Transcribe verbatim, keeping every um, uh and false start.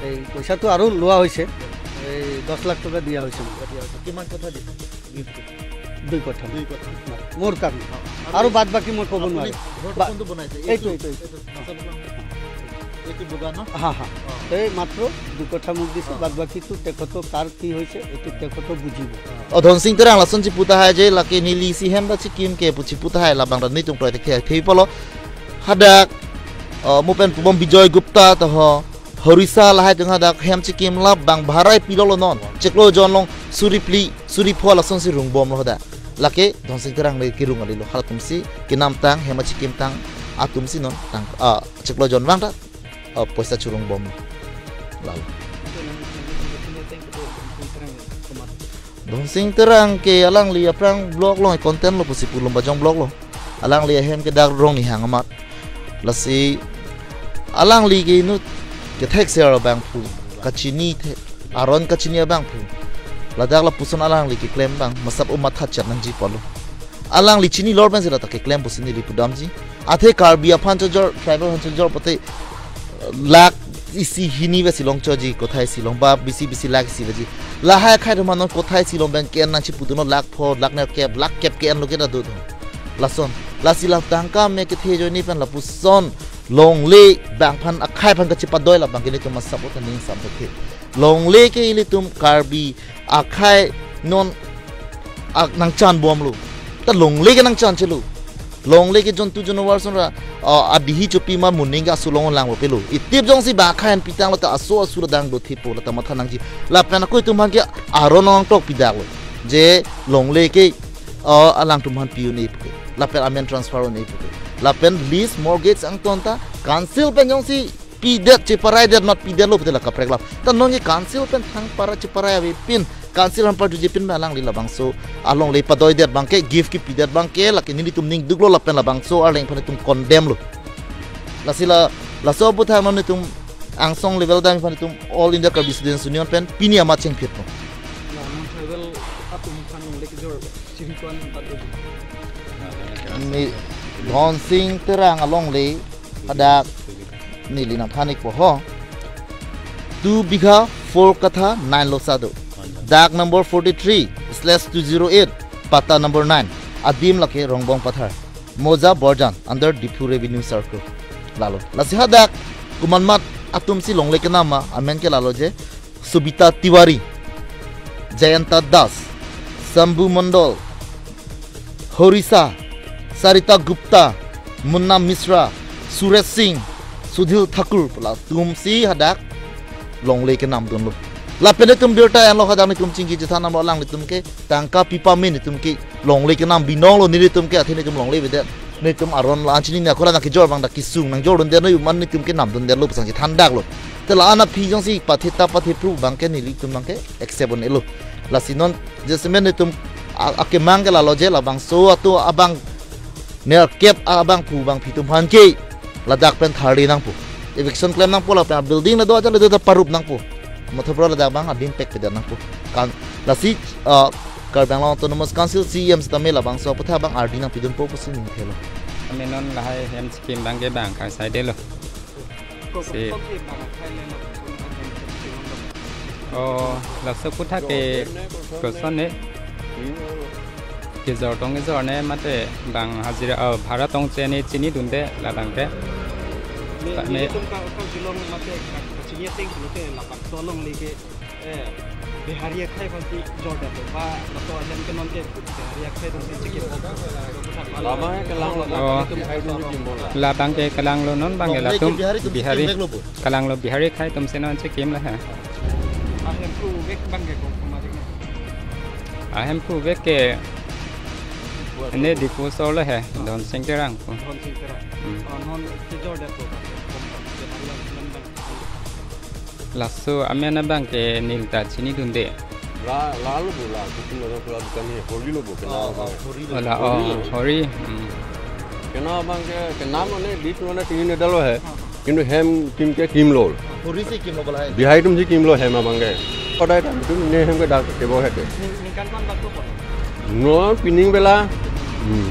এই পইচাটো আৰু লোৱা হৈছে, এই দহ লাখ টকা দিয়া হৈছে মোক। দিয়া হৈছে। কিমান কঠা দিছে? গিফ্টটো? দুই কঠা। দুই কঠা। মোৰ কাৰণে। অ, আৰু আৰু বাদ বাকী মই ক'ব আপুনি নোৱাৰিম। ঘৰটো বা-, কোনটো বনাইছে? এইটো, এইটো, এইটো। এইটো, এইটো বগা ন? হা, হা। অ। এই মাত্ৰ দুই কঠা মোক দিছে, অ। বাদ বাকীটো তেখেতৰ কাৰ কি হৈছে, এইটো তেখেতে বুজিব। অ, Dhonsing Terang lasonsi pu tahai je lake neli isi hem ta chikim ke pusi pu tahai labang ta netum kroi thek thek thek polo. Hadak, o, mo pen pubom Bijoy Gupta to ho, Horisa lahai atum hadak hem chikim labang bharai pilolo non. Chiklo jon along suri phli, suri pho lasonsi rungbomlo hadak. Lake Dhonsing Terang le kirung alilo, halatumsi kenamtang, hem chikimtang atumsi non tang, a, chiklo jon vang ta, a, poisa churungbom. Lalo. Dhonsing Terang ke alangli aphrang vlog along content lo pusi pu Lumbajong vlog along. Alangli ahem ke dak Rongnihang amat. Lasi alangli ke inut kethek ser abangphu, kachini the, aron kachini abangphu. Ladak lapuson alangli keklem abang, masap umat hachat nangji polo. Alangli chini lor pensi lata keklem pusi neli pudamji. Athe Karbi aphan chojor, tribal aphan chojor pote lakh isi hini besi longchoji, kothai isi along ba bisi bisi lakh isi baji. Lahai akhai atum aphan non kothai isi along pen ke-en nangchiputu non lakh pho, lakh nerkep, lakh kep ke-enlo ke ta do thon. Lason, lasi la tangka me kethe ajoine pen lapuson longle abang aphan akhai aphan kachepadoi labang ke nelitum masap ota ning sam the. Longle ke ilitum Karbi akhai non ak nangchanbomlo. Ta longle ke nangchanchelo. Longle ke jontu janwar ason ra, a, adihi chopi ma muning ke aso along langlo pelo. Itip jongsi ba akhai an pitanglo ta aso aso ladak do thepo lata matha nangji. Lapen ako itum aphan ke aron nangtok pidaklo. Je longle ke, a, alangtum aphan pi un-e puke. Lapen amen transfer un-e puke. Lapen lease mortgage angton ta council pen jongsi pidet cheparaidet mat pidetlo pute la kaprek lam. Ta non ke council pen thang para cheparai avepin, council aphan parjuji pin ma alangli labangso alongle padoidet abang ke, gift kepidet abang ke, lake nelitum ning duklo lapen labangso arleng aphan itum condemn lo. Lasi la, laso aputhak non itum angsong level dam aphan itum All India Karbi Students Union pen pini amat chengphit lo. La, non tribal atum aphan longle kejor, chiri ko-an patut. Ni Dhonsing Terang alongle hadak neli nangthan-ikpo ho. Two bigha four katha nine lo sado. Dag number forty-three slash two zero eight, patta number nine. Adim lake Rongbong Pathar. Moja Borjan under Diphu Revenue Circle. Lalo. Lasi hadak komat mat atumsi longle kenam ma, amen ke lalo je Subita Tiwari, Jayanta Das, Sambhu Mondol, Horisa, Sarita Gupta, Munna Mishra, Suresh Singh, Sudhir Thakur pu latumsi hadak longle kenamdunlo. Lapen itum birta enlo hadak nelitum chingki chethan nanglo alanglitum ke tangka pipame nelitum ke longle kenam binonglo nelitum ke athe nelitum longle avedet. Nelitum aron la-an chini ne akola nangkejor abang dak kesung nangjordundet noi amat nelitum kenamdundetlo pu sangsi thandaklo. Te la-an aphi jongsi pathe ta pathe phru abang ke nelitum abang ke accept un-elo. Lasi non jasemet nelitum a-, akemang ke lalo je labangso atum abang nerkep abangphu abangphi atum aphan ke ladak pen tharli nangpo. Eviction klem nangpo lapen building la do aja le do ta parup nangpo. Mathapra ladak abang adim pek pedan nangpo. Kan lasi, ah, Karbi Anglong Autonomous Council C E M sitame labangso aputhak abang ardi nangpidunpo pusi ning thelo. Amen non lahai hem chikim abang ke bang kangsai detlo. Si. Oh, laso aputhak ke koson ne? Kejor tong kejor ne mate bang hajira, oh, bhara tong che ne chinidunde labang ke. Ne, ne, ne, itum ka, ka jilong mate ka, kachini ateng pulote labangso alongle ke, eh, Bihari akhai aphansi jordetlo ba, laso ahem ke non ke Bihari akhai atumsi chikimpo. Labang ke kelanglo, oh. Itum akhai atumsi kimpo la. Labang ke kelanglo non abang ke. Longle ke latum Bihari atumsi Bihari. Kimveklo bo. Kelanglo Bihari akhai atumsi non chikim la ha. Ahemphu vek abang ke kong kong ma ding. Ahemphu vek ke ne Diphu asor lo he, Dhonsing Terang pu. Dhonsing Terang. Hmm. Oh, non kejordetlo ba. Laso amen abang ke neli ta chinidunde. La, lalo bo la, kutum lo la dukan he, Hori lo bo, kena. Oh, abang. Oh, Hori lo. Oh, la, oh, Hori lo. Hori. Hmm. Kena abang ke, kenam mane, lease mane, tini ne dalo he. Kintu hem kim ke kimlo. Horisi kimlo bola hai. Bihari atumsi kimlo hem abang ke. Kodai ta itum ne hem ke dak kebo he ke. Ning-, ningkan ko-an bak kopo? Non pining bela. Hmm.